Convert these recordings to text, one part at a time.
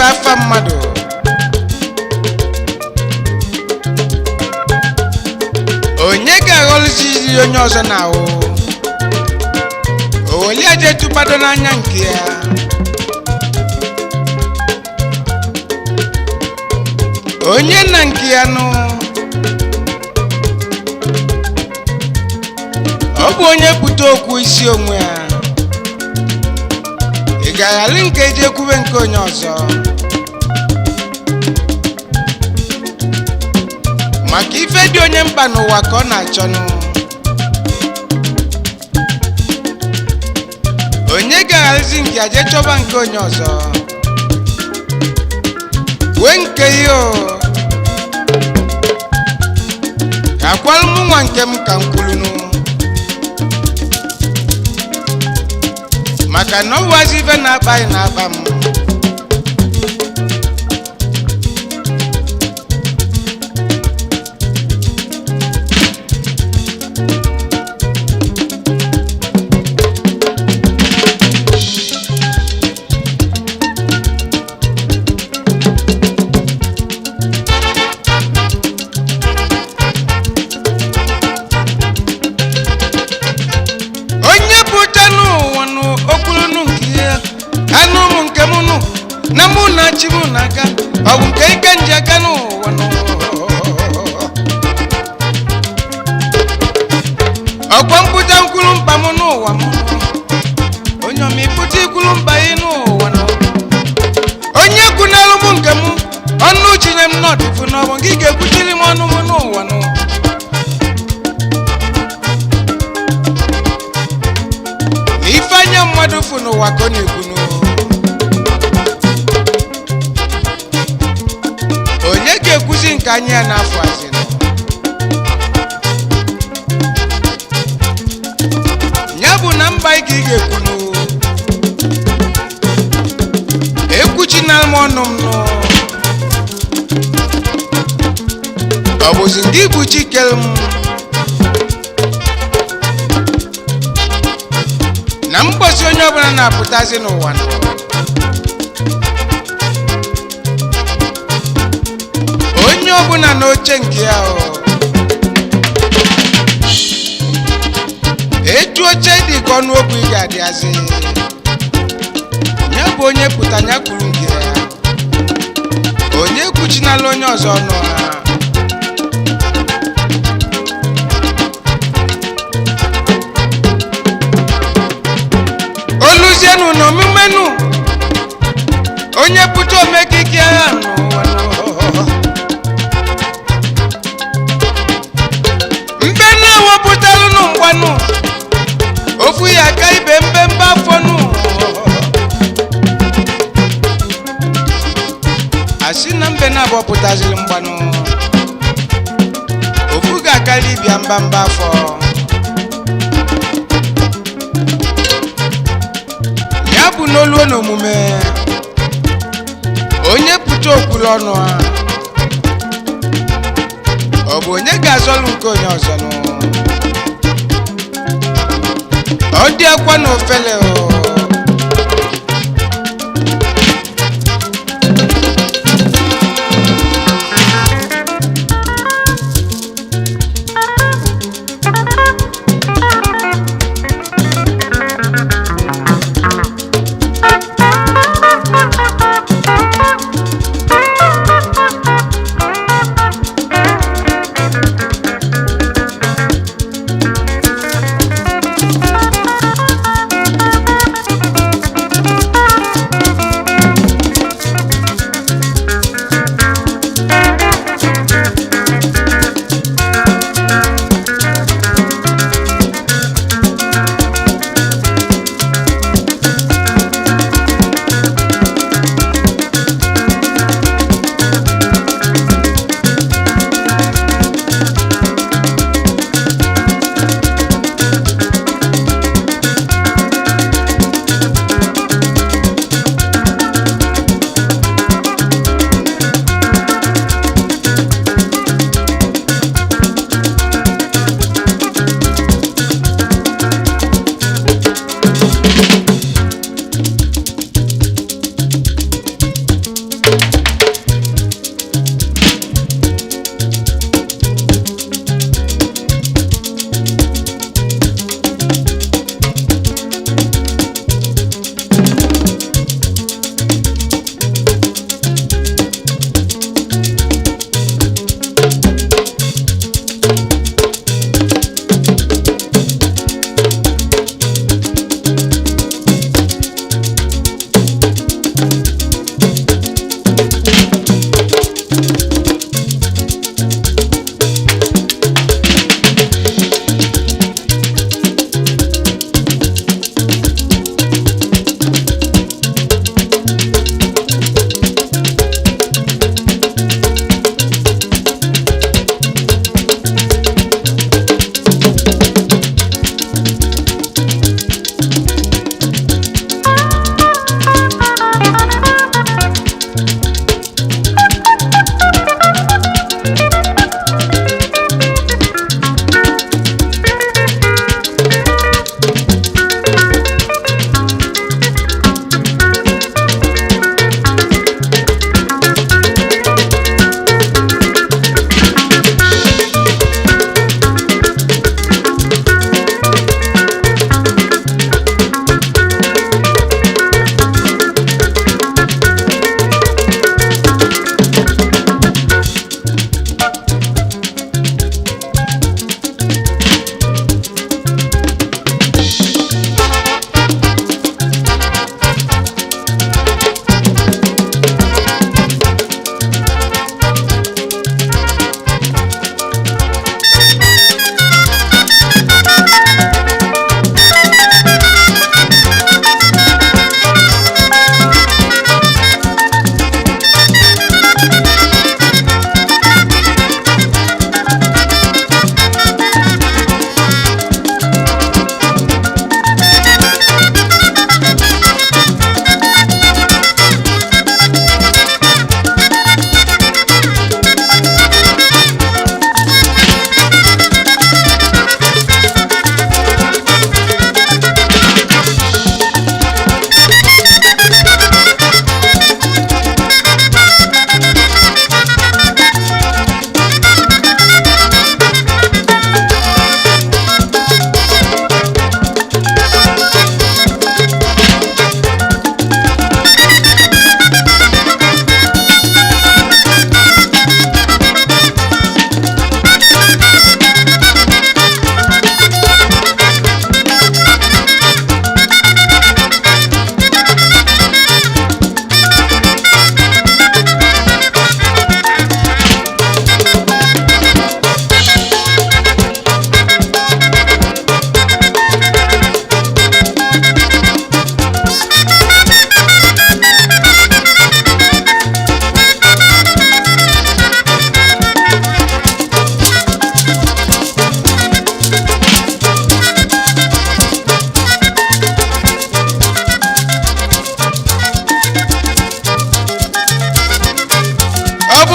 Afa mmadụ onye ga-aghọlụzizi onye ọzọ na ahụ oweli aja tụbado n'anya nke ya. Onye na nke ya nụ, ọ bụ onye pụta okwu isi onwe ya. Ị ga-aghali nke eji ekwube nke onye ọzọ, maka ife dị onye mkpa n'ụwa ka ọ na-achọnụ. Onye ga-aghalizi nke aje chọba nke onye ọzọ wee nke ihe o ka akwalụ mụ nwa nke m ka m kwulunu, maka na ọ bụwazi ife na-akpa anyị na-akpa m. Onye pụta n'ụwa nụ okwulunu nke ya, anụ m nke m nụ na mụ na chi m n'aka, ọ bụ nke ike nji aka n'ụwa nụ. Ọkwa mpụta nkwulu mkpa m n'ụwa m, onye ọma ịpụta ikwulu mkpa ị n'ụwa nụ. Onye kwunalụ m nke m, ọnụ chinye m n'ọdịfu n'ọbụ nke ị ga-ekwuchiri m ọnụ m n'ụwa nụ. Na ife anya mmadụ fụ n'ụwa ka ọ na-ekwunu. Onye ga-ekwuzi nke anya ya n'afọ azịnụ ya bụ na mba ị ka ị ga-ekwunu ekwuchina m ọnụ m nụ. Ọ bụzi nke ibu chikere m na mgbosi onye ọbụla na-apụtazi n'ụwa nọ. Onye ọbụla n'oche nke ya o etu oche dị ka ọnụ okwu ị ga-adịazị ya bụ onye pụta ya kwuru nke ya, onye kwuchinala onye ọzọ ọnụ ha. Oluzienu na omumenu onye pụta omekike agha n'ụwa nọ. Mbe na-ewepụtalụnụ mgbanụ ofu ya aka ibe mbembe afọnụ, asị na mbe na-abụọ pụtaziri mgbanụ ofu ga-akarị ibia mbamba afọ. Ya bụ n'oluo na omume onye pụta okwulu ọnụ ha, ọ bụ onye ga-azọlụ nke onye ọzọ nụ. Ọ dị akwa na ofele o.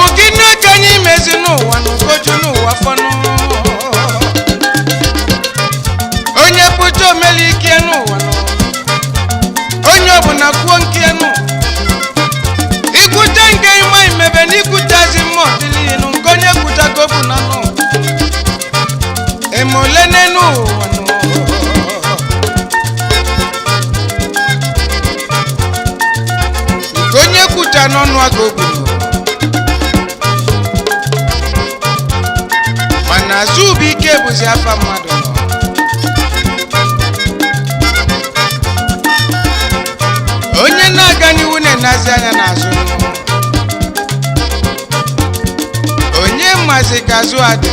Ọ bụ gịnị ka anyị mezi n'ụwa n'ugoju n'ụwa fọnụ? Onye pụta omeli ike n'ụwa nụ, onye ọbụla kwuo nke nụ ikwute nke ịma imebe na ikwutazi mmụọ dịlinu nke onye kwutago bụ na nụ eme ole n'enu ụwa nụ. Nke onye kwucha n'ọnụ aga ogburu, mana azụ bụ ike bụzi afa mmadụ nọ. Onye na-aga n'ihu na-enazi anya n'azụ, onye mazi ka azụ adị.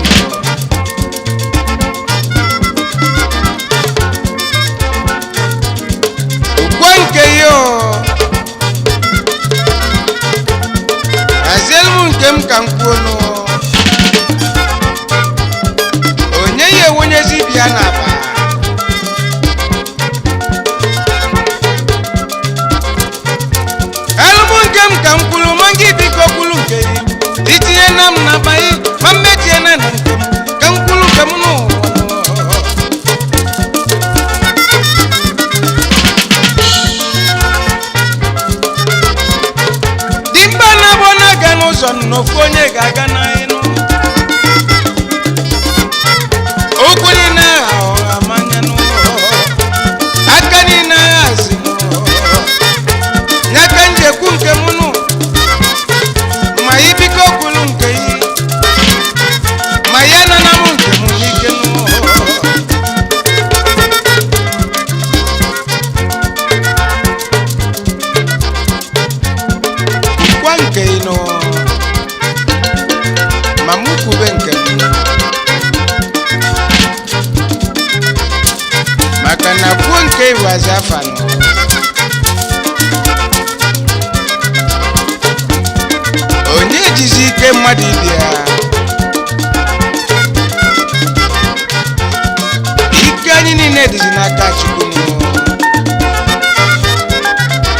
Ukwe nke ya o hazielu m nke m ka m kwuo nụ. Onye ya ewonyezi ibi ya n'akpa. Elụmụ nke m ka m kwuru, ma gị biko kwuru nke gị, itinye na m n'akpa gị, ma mmetie na na nke m ka m kwuru nke m n'ụwa. Dimkpa na-abụ na-aga n'ụzọ nụ, n'ofu onye ga-aga n'ịnụ okwu niile agha ọha manya nụ, aka niile agha zi nụ n'aka njekwu nke m nụ, ma ibiko kwuru nke yi, ma ya nana m nke m n'ike nụ. Kwa nke ị nụ, ma mụ kwube nke m, maka na kwuo nke ịwazi afa nụ. Onye jizi ike mmadụ ibe ya, ike anyị niile dịzi n'aka Chukwu nụ.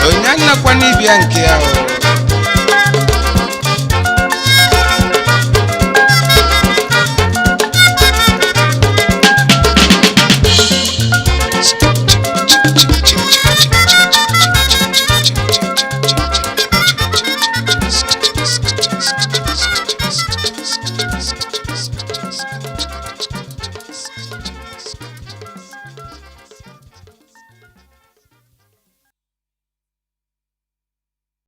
Onye anakwa n'ibia nke ya o.